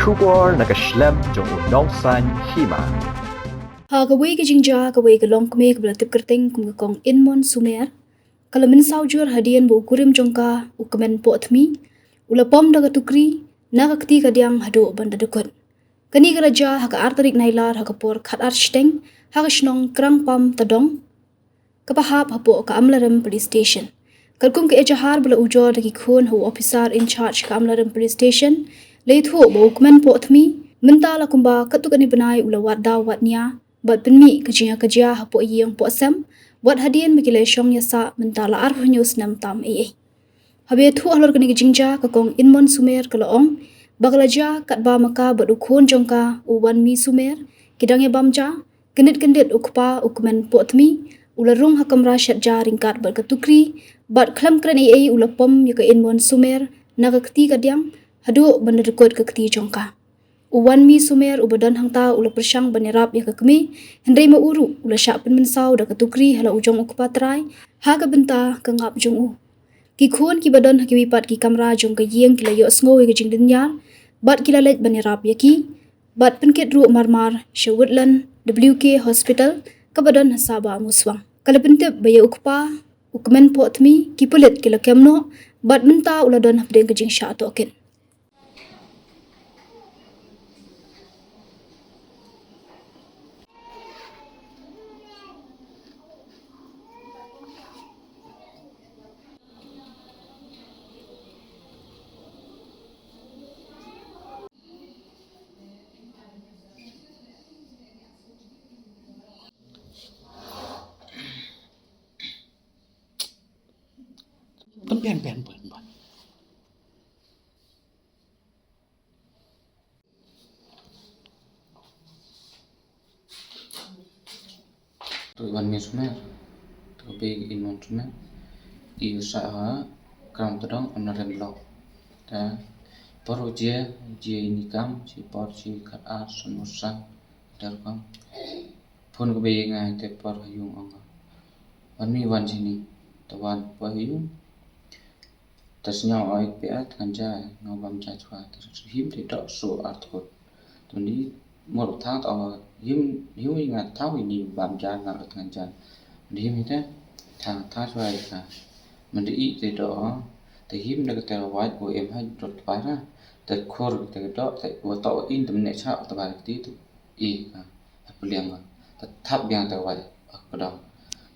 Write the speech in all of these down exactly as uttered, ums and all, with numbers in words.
Khubor na ka shlem jong u Nongsaiñ Hima. Ha kawei ka jingjia, kawei ka longkmie kaba la tip kyrteng kum ka Kong Inmon Sumer ka la mynsaw jur hadien ba u kurim jong ka, u Kmen Pohthmi, u la pom da ka tukri na ka kti kadiang haduh ban da dkut. Kane ka la jia ha ka ar tarik Nailar ha ka por khatar shiteng ha ka shnong Krangpam Tadong, kaba hap hapoh ka Amlarem Police Station. Katkum ka ejahar ba la ujor da ki khun ha u officer in charge ka Amlarem Police Station, la ïathuh ba u Kmen Pohthmi mynta la kumba katto katne bnai u la wad daw wad nia bad pynmih ka jingïakajia hapoh ïing poh sem, wat hadien ba ki la shong ïasah mynta la arphew hynñiew snem tam eiei. Haba ïathuh halor kane ka jingjia, ka Kong Inmon Sumer ka la ong ba ka la jia katba ma ka bad u khun jong ka, u Wanmi Sumer, ki dang ïabam ja. Kyndit kyndit u kpa, u Kmen Pohthmi, u la rung ha kamra shet ja ryngkat bad ka tukri, bad khlem kren eiei u la pom ïa ka Inmon Sumer na ka kti kadiang haduh ban da dkut ka kti jong ka. U Wanmi Sumer uba don hangta u la pyrshang ban ïarap ïa ka kmie, hynrei ma u ruh u la shah pynmynsaw da ka tukri ha la u jong u kpa trai ha ka bynta ka ngap jong u. Ki khun kiba don ha kiwei pat ki kamra jong ka ïing ki la ïohsngew ïa ka jingdynñiar bad ki la leit ban ïarap ïa ki, bad pynkit ruh marmar sha Woodland W K Hospital kaba don ha Sabah Muswang. Ka la pyntip ba ïa u kpa, u Kmen Pohthmi, ki pulit ki la kem noh bad mynta u la don hapdeng ka jingshah tohkit. Pyn, pyn, pyn, pyn, pyn. To Wanmi Sumer, to ka bei Inmon Sumer, i sah ha Krangpam Tadong, Amlarem Block. Te por u jia, jia ïa ine i kam, shi por shi khatar san wei san, te rukom phone ka bei ïa nga te por ha ïing, ong ka, Wanmi, wan shane. Te wan por ha ïing. Te sngew oi pia tngan ja, nga bam ja chwa, te him te doh shuh ar dkut. Te ni mur thang te ong him, him ïa nga, thaw ïa ni bam ja nga la tngan ja. Te him te thang, thang chwa ïa ka. Mynta i te doh, te him da ka te wait u em ha dot bai ra. Te khur te doh, te wa toh in te mne cha te bai kti te i ka. Ha pliang ka. Te thap biang te wait ka dong.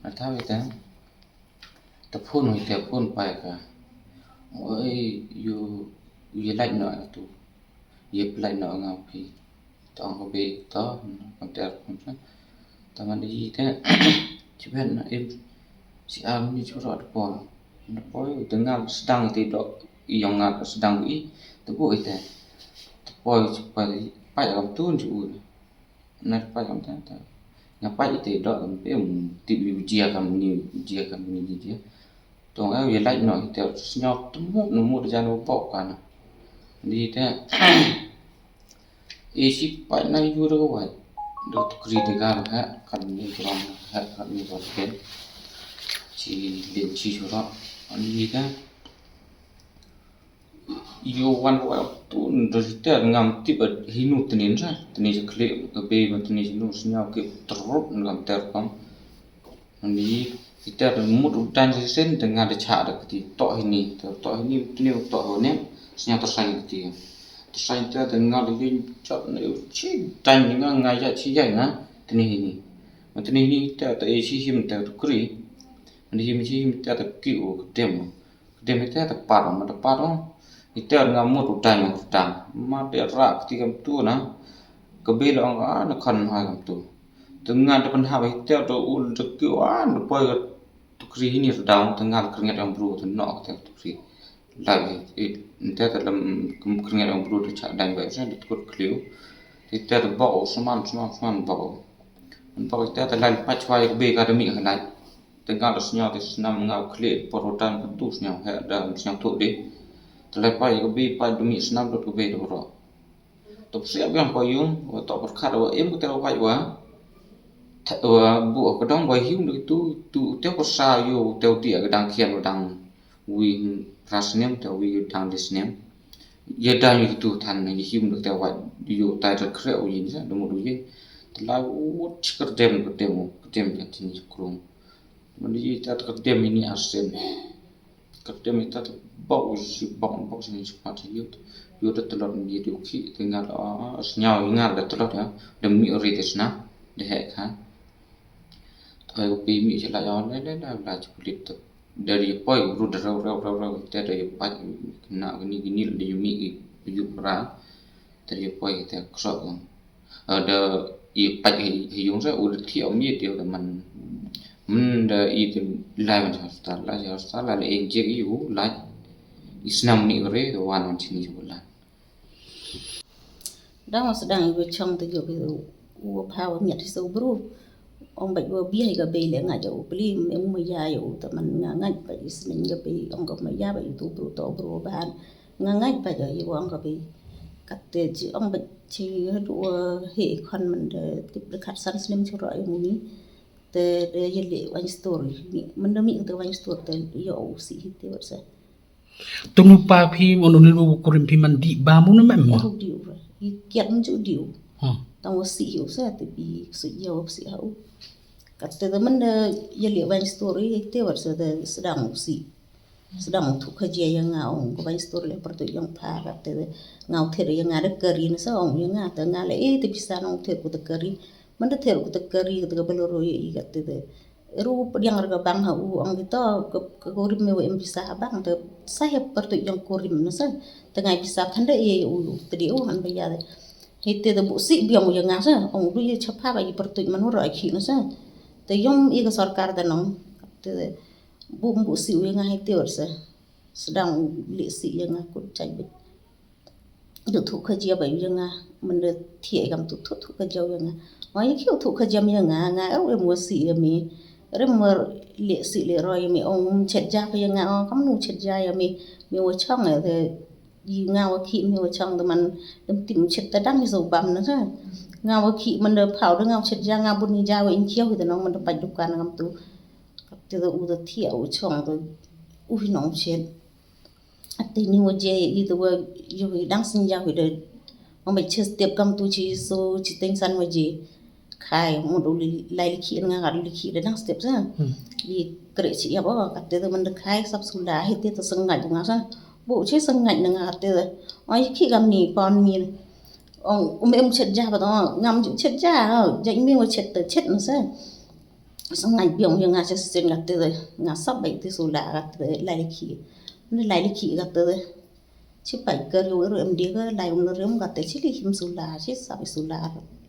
Na thap ïa te. Te phone ïa te, phone pai ka. Oi, ïa, ïa lait noh ïa tu. Ïa pynlait noh nga phi. Te ong ka bei to, kam ter phone sa. Te man ïa te, chibet na im. Si am ni chura te por. Na poi, te ngal sdang te doh. I ong ngal sdang i, te bu i te. Te poi, chibet, pai kam tun chu u. Na pait kam ta, ta. Nga pait ite doh kam pe, um, tip ïa u jia kam ni, jia kam ni, jia. Tong eh, ïa lait noh ite, sngew tymut, tymut jan u pok kan. Di te, e si pait na yu da ka wait. Da ka tukri da ka ha, kat ni ka rong, ha, kat ni ka rong pen. Si lin si surok. Di te. Ïa wan ka wai tu, nda siter ngam tip ba hinu tnin sa, tnin sa khlieh ka bei ba tnin sa nu, sngew ki trup ngam ter kam. Ngi siter mut u dan sa sen, te nga da chah da kti, toh hini, te toh hini, tnin toh hini, sngew ta saiñ kti. Ta saiñ te, te nga da yin chot na u chi dan nga, nga ya chi ya nga, tnin hini. Ma tnin hini te, te e chi him te tukri. Ngi him chi him te, te ki u kdem. Kdem ite te pat ong, te pat ong. Ite nga mut u dang, u dang. Ma te rak ti kam tu na. Ka bei la ong, ah, na khan ha kam tu. Te nga te pynhap ite te ul te kiew, ah, na poi ka tukri hini te dang, te nga kyrnget ong bru te nok te tukri. Lai, ite te lam kyrnget ong bru te chak dang bai sa te kut kliu. Ite te bok u sman, sman, sman bok u. Bok ite te lai pach wai ka bei ka demi ka lai. Te nga da sngew te snam nga u khlieh por u dang ka tu sngew he da sngew tu de. Te lai pai ka bei pai dumi snam dot ka bei da ro. To psiah biang pa yung, wa to pyrkhat wa em ka te wa pai wa. Te wa bu ka dong wa hiu da tu, tu te wa sa yu, te wa ti ka dang khian wa dang wi ras nem, te wi dang dis nem. Ïa da ïa tu than na ïa him da te wat ïa tai ta kre u yin sa da mu du yin. Te la u chi kerdem kerdem u kerdem ka tin ïa krung. Man ïa ta kerdem ini arsen. Kerdem ita ta bok u si bok bok sini si pat ïa. Ïa da telot ni du ki te ngal a sñiaw ngal da telot ya. Da mi ri te sna da he kha. Thoi ko pi mi chi la ïa le le la la chi pulit te. Da ri poi ru da rau rau rau rau te da ïa pat na ni ni da ïa mi ïa pra. Te ri poi te krok. Da ïa pat ïa yung sa u da thiah mi te da man. Man da ïa te lai man sa hospital la hospital la ïa jek ïa u lai. Isnam ni re da wan wan sini u lai. Dang sdang ïa u chong te ïa u pha u miat sa u bru. Ong bad u bia ïa ka bei le nga ja u pli me u ma ya ïa u ta man nga ngait bad isneng ka bei ong ka ma ya bad ïa tu bru to bru ban. Nga ngait bad ïa u ong ka bei. Kat te ji ong bad ji hadu he khon man de tip de kat san snem chura ïa mu ni. Te de ïa le wan story. Ni man de mi te wan story te ïa u si hi te wat sa. Tunu pa phi mon uni nu kurim phi man di ba mun mem. Ru diu ra. I kiat mun ju diu. Hmm. Tang wa si u sa te bi su ya wa si ha u. Kat te man de ya li wan story te wat sa de sedang u si. Sedang tu ka jia ya nga ong ko wan story le per tu yang pa kat te nga u ther ya nga de kari na sa ong ya nga te nga le eh te bisa nong ther ku te kari. Man de ther ku te kari te ka baloro ya i kat te. Ru pdiang ra ka bang ha u ong kito ka kurim me wa em bisa ha bang te sa he per tu yang kurim na sa te ngai bisa khanda e u te di u han ba ya. He te de bu si biang u ya nga sa ong du ye chapa ba ye per tu man ro a khi na sa te yong i ka sorkar da nong te bu bu si u ya nga he te sa sedang u li si ya nga kut chai bit. Du thu ka jia ba yu ya nga man de thie gam tu thu thu ka jia ya nga. Wa ya kiu thu ka jia ya nga nga er em wa si ya mi. Rem mer le si le ro ya mi ong chet ja ka ya nga ong kam nu chet ja ya mi. Mi wa chong ya de yi nga wa ki mi wa chong de man dem tim chet ta dang so bam na sa. Nga wa ki man de pau de nga wa chet ja nga bun ni ja wa in kiu de nong man de pa dukan ngam tu. Te de u de thie u chong de u hi nong chet. Ate ni wa je i de wa yo i dang sin ja wi de. Mo me chi step kam tu chi so chi teng san wa je. Khai mo do li lai li ki nga ga li ki de dang step sa. Li kre chi ya ba ka te de man de khai sap sula he te te sengai nga sa. Bo chi sengai na nga te de. Ai ki gam ni pon mi. Ong um em chet ja ba do ngam ju chet ja. Ja mi wa chet te chet na sa. Sa ngai biong ya nga sa sen gat te nga sap bai te sula gat te lai leki. Ni lai leki gat te chi pai ka riu ru em dia ka lai um ru em gat te chi li him sula chi sap sula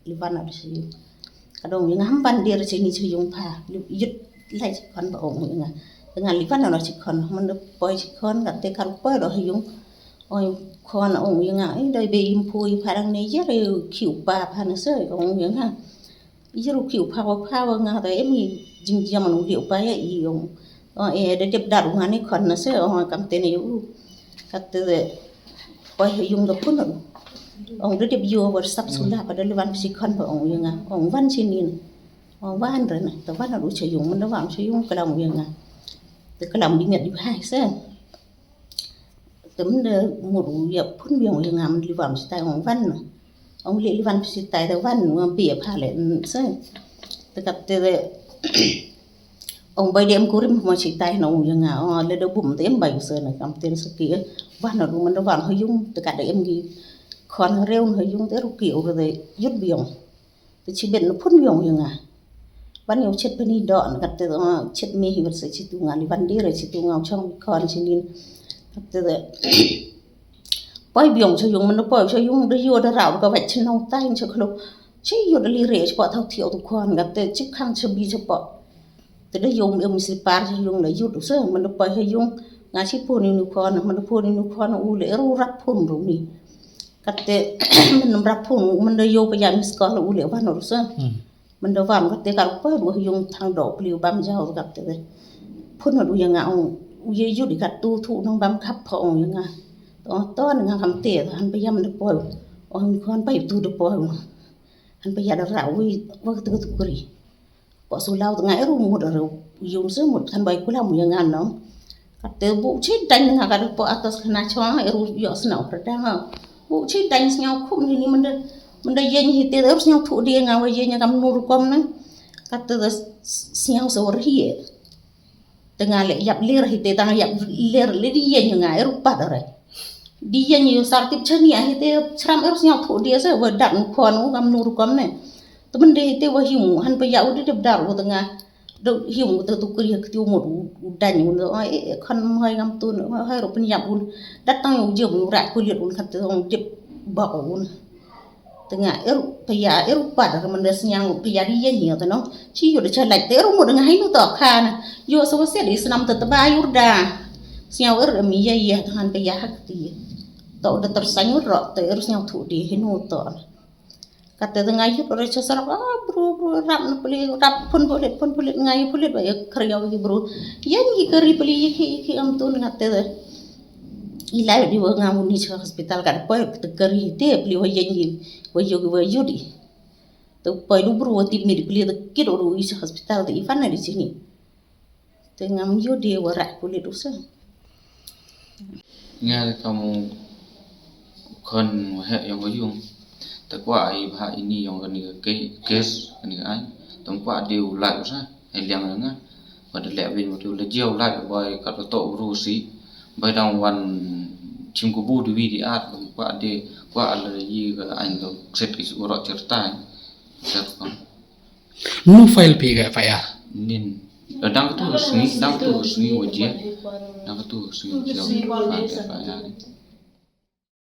li van ar chi. Ka dong ya nga ham ban dia chi ni chi yung pa yut lai chi kon ba ong ya nga. Nga li van ar chi kon man da poi chi kon gat te kar poi do yung. Oi kon ong ya nga ai dai be im pu i pa dang ne ya re ki u pa pa na se ong ya nga. Yuru ki u phawa phawa nga ta em i jing jam anu di u pa ya i ong. O e de dep dar u nga ni kon na se ong kam te ne u. Kat te de poi he yung da pun. Ong de dep yu wa sap sula pa de lewan si kon ba ong ya nga. Ong wan si nin. Ong wan re na ta wan u cha yung man da wan cha yung ka dang ya nga. Te ka dang bi ngat yu hai se. Te man de mut u ya pun biang u ya nga man li vam sitai ong van. Ong li li van sitai te van nga bi ya pha le se. Te kat te de ong bai de em kurim mo sitai na ong ya nga ong le de bum te em bai se na kam te se ki van na du man de van ha yung te kat de em gi kon rew ha yung te ru ki u de yut biang. Te chi bet na phun yong yong nga. Ban yong chet pani do na kat te chet me hi wat sa chi tu nga li ban de re chi tu nga chong kon chi nin. Kat te poi biong cha yong man poi cha yong de yo de rau ka wet chi nong tai cha khlo. Chi yo de li re chi po thau thiu tu kon kat te chi khang cha bi cha po. Te de yong em si par cha yong de yo du sa man poi cha yong nga chi phun ni nu kon man phun ni nu kon u le ru rap phun ru ni. Kat te man rap phun man de yo pa ya mis ko u le van ru sa. Man da vam kat te kar poi mo yung thang do pliu bam jau kat te. Phun du ya nga ong u ye yu di kat tu thu nang bam khap pho ong ya nga. To to nga kam te han pa yam de poi. Ong kon pa tu de poi. Han pa ya da ra wi wa tu tu kri. Po su lau nga eru mu da ru yung se mu han bai kula mu ya nga no. Kate bu chi dang nga ka po atas kana chong eru yo sna pradang. Bu chi dang sñiaw khum ni ni mende mende yen hi te eru sñiaw thu de nga wa yen kam nu rukom ne. Kate sñiaw sa war hi. Te nga le yap ler hi te tang yap ler le di yen nga eru pat re. Di yen yo sar tip chani hi te chram eru sñiaw thu de sa wa dak nu khon u kam nu rukom ne. Te mende hi te wa hiu han pa ya u de dep dar u te nga. Do hiu te tu kri ha kti u mut u dang u ne e khon hoi ngam tu ne hoi ro pen yap un. Dat tang u je u ra kulit un khat te ong dep bak un. Te nga eru paya eru pat re mende sñiaw paya di yen hi te no. Chi yo de cha lait te eru mut nga hai nu to kha na. Yo sa wa se di snam te te ba yur da. Sñiaw eru mi ya ya te han paya ha kti. To de ter sñiaw ro te eru sñiaw thu di hi nu to. Kate te nga yut ore cha sarok ah bru bru rap na puli rap pun pulit pun pulit nga yu pulit ba ya kriaw ki bru. Yan ki kari puli yiki yiki am tu nga te. Ilai di wa nga muni cha hospital ka poi te kari te pli wa yen yin wa yu wa yu di. Te poi du bru wa tip mi di pli te kit du i cha hospital te ifan na di sini. Te ngam yu di wa rak pulit usa. Nga ka mu kon wa he yong wa yung. Te kwa ai ba ini yong kani ka ke- kes kani ka ai. Te kwa di u lai usa. Ai liang nga. Ba de le bin wa tu le jia u lai ba ka to to bru si. Ba dang wan chim ku bu di wi di at ba kwa di kwa ala yi ka ai to set ki su ro cerita. Set kon. Nu file phi ka F I R? Nin. Dang tu sngi, dang tu sngi wa jia. Dang tu sngi jia. F I R.